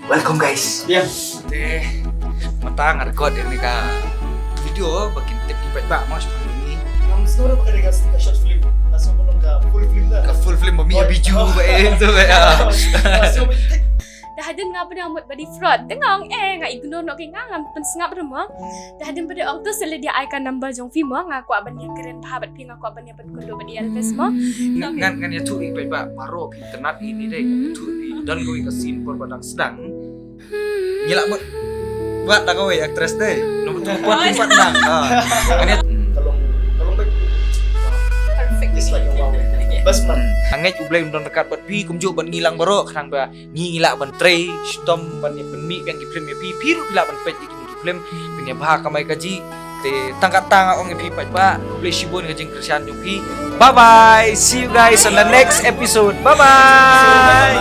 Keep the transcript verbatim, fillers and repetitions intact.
Welcome guys. Biang. Te mynta nga record ïa kane ka video ba kin tip ki paidbah mo shaphang ïa ngi. Ngam sngew ba ka dei ka short film. Nga sngew ba ka full film da. Ka full film ba mi ïa biju ba eh tu ba ïa. Nga sngew ba Da hadien nga pynang mut ba dei fraud. Te nga ong eh nga ignore noh ki, nga ngam pynsngap ruh mo. Da hadien ba dei ong tu sa leit ai ka number jong phi mo, nga kwah ban ïakren bha bad phi, nga kwah ban ïa pynkulmar bad ïa Alves mo. Ngan ngan ïathuh ïa ki paidbah baroh phi tynat ïa ini dei, ngan ïathuh ïa phi don kawei ka scene por ba dang sdang. Ngi lah mut bat da kawei actress dei. Nombor tu pat pat nang. Ha. Ngan ïa Ka long, ka long bad. Perfect. It's like a wow. Best man. Nga ngeit U Blei un don ryngkat bad phi kumjuh bad ngi lang baroh, khnang ba ngi ngi lah ban trei shitom ban ïa pynmih biang ki film ïa phi, phi ruh phi lah ban peit ïa kine ki film, phin ïa bha kamai kajih. Te tang katta nga ong ïa phi paidbah, khublei shibun ka jingkyrshan jong phi. Bye bye. See you guys on the next episode. Bye bye.